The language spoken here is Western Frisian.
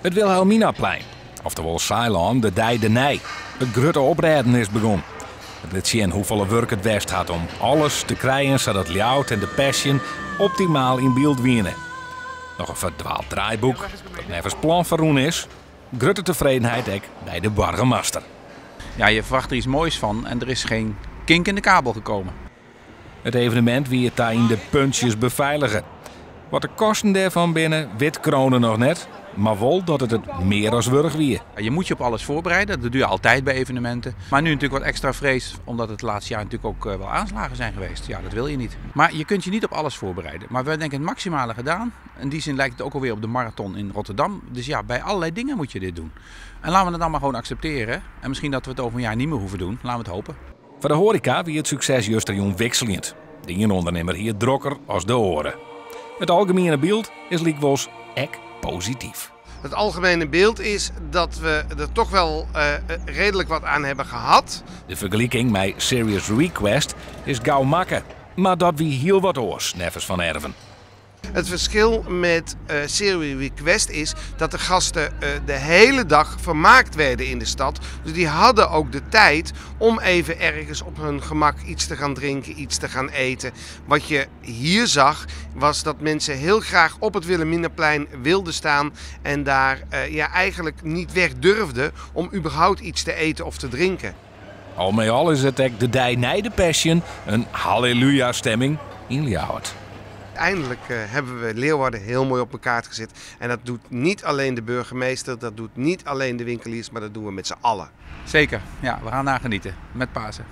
It Wilhelminaplein, oftewol Saailân, de dei dernei. It grutte oprêden is begûn. It lit sjen hoefolle wurk it west hat om alles te krijen sadat Ljouwert en de Passion optimaal yn byld wiene. Noch in ferdwaald draaiboek dat neffens plan ferrûn is. Grutte tefredenheid ek by de boargemaster. Ja, je verwacht er iets moois van en er is geen kink in de kabel gekomen. It evenemint wie ta yn de puntsjes befeilige. Wat de kosten dêrfan binne, wit Crone noch net, mar wol dat it it mear as wurdich wie. Je moet je op alles voorbereiden, dat doe je altijd bij evenementen. Maar nu natuurlijk wat extra vrees, omdat het laatste jaar natuurlijk ook wel aanslagen zijn geweest. Ja, dat wil je niet. Maar je kunt je niet op alles voorbereiden. Maar we hebben denk ik het maximale gedaan. In die zin lijkt het ook alweer op de marathon in Rotterdam. Dus ja, bij allerlei dingen moet je dit doen. En laten we het dan maar gewoon accepteren. En misschien dat we het over een jaar niet meer hoeven doen. Laten we het hopen. Foar de hoareka wie it sukses justerjûn wikseljend. De iene ûndernimmer hie it drokker as de oare. It algemiene byld is lykwols ek posityf. Het algemene beeld is dat we er toch wel redelijk wat aan hebben gehad. De fergeliking mei Serious Request is gau makke, mar dat wie hiel wat oars, neffens Van Erven. Het verschil met Serious Request is dat de gasten de hele dag vermaakt werden in de stad. Dus die hadden ook de tijd om even ergens op hun gemak iets te gaan drinken, iets te gaan eten. Wat je hier zag was dat mensen heel graag op het Wilhelminaplein wilden staan en daar eigenlijk niet weg durfden om überhaupt iets te eten of te drinken. Al mei al is it ek de dei nei de Passion in halleluja-stemming yn Ljouwert. Eindelijk hebben we Leeuwarden heel mooi op elkaar gezet. En dat doet niet alleen de burgemeester, dat doet niet alleen de winkeliers, maar dat doen we met z'n allen. Zeker, ja, we gaan daar genieten met Pasen.